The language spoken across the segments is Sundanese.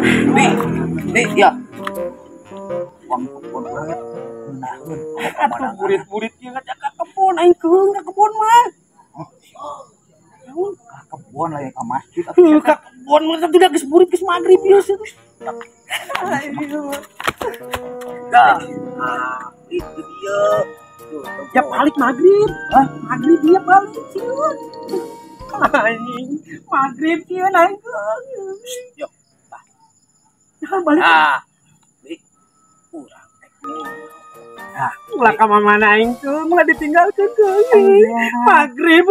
Nih, ya. Uang kebun banget. Naheun. Atuh burit-burit ieu ngajak ka kebun aing keung ka kebun mah. Naon ka kebun lain ka masjid atuh ka kebun mah atuh geus burit geus magrib ieu sih. Dah. Itu dia. Ya balik magrib. Hah? Magrib dia balik sieun. Anjing, magrib sieun aing keung. Yo. Nah, balik. Ah. Urang. Nah, ulah ka mamana aing keung, ulah ditinggalkeun keung. Magrib.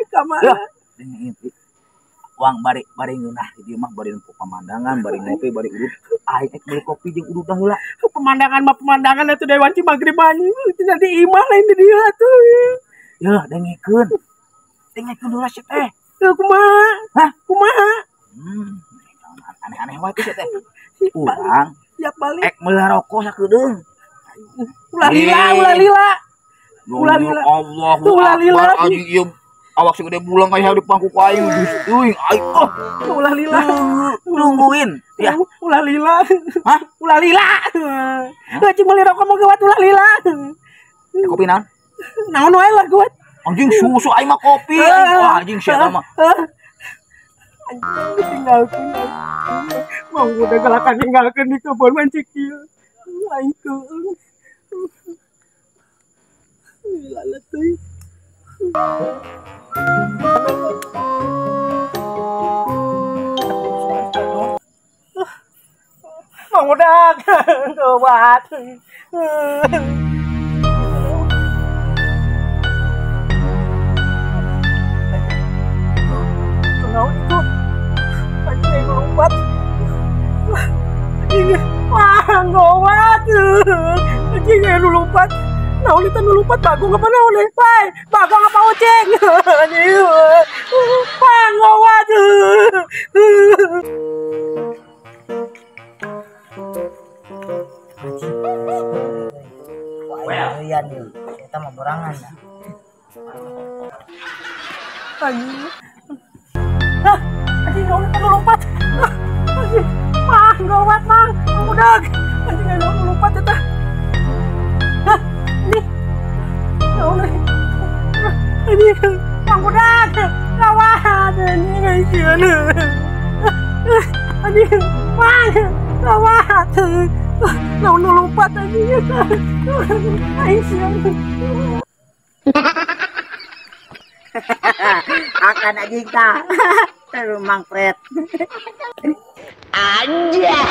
Ka mana? Uang bari bari ngeunah di dieu mah bari nempo pemandangan, bari ngopi, bari udut. Aing ek meuli kopi jeung udut heula. Pemandangan mah pemandangan atuh deui wanci magrib anjing. Tinggal di imah lain di dieu atuh. Yeuh, dengekeun. Dengekeun heula sia teh. Teu kumaha? Hah? Kumaha? Aneh-aneh wae teh sia teh. Urang siap balik. Ek meuli rokok sakedeung. Ulah lila, ulah lila. Ulah lila. Allahu Akbar anjing ieu. Awak segede bulang kayak di pangku aing geus teuing aing oh ulah lila nungguin ya ulah lila. Hah? Ulah lila. Heuh meuli rokok mah geuwat ulah lila. Kopi naon? Naon wae lah geuwat. Anjing susu aing mah kopi. Wah anjing sia mah. Anjing ditinggalkeun. Mau udah galakan ninggalkeun di kebon mancik ieu. Aing keung. Lala teuing. Mang Udak, gawat. Naon itu? Anjing lompat. Anjing, wah gawat. Anjing lompat. Naon itu nu lompat bagong apa naon eh? Pai, bagong apa ucing? Anjing. Wah gawat. Wah, iya nih, kita mau borangan ya. Anjing. Hah, anjing naon itu lompat. Anjing, wah gawat mang, mang Udag. Anjing naon lompat eta. Hah, ini. Naon euy. Anjing, mang Udag. Gawat anjing sieun. Anjing, mang, gawat. Naon lompat anjing eta. Aing sieun. Akan anjing ta. Terus Mang Fred. Anjay.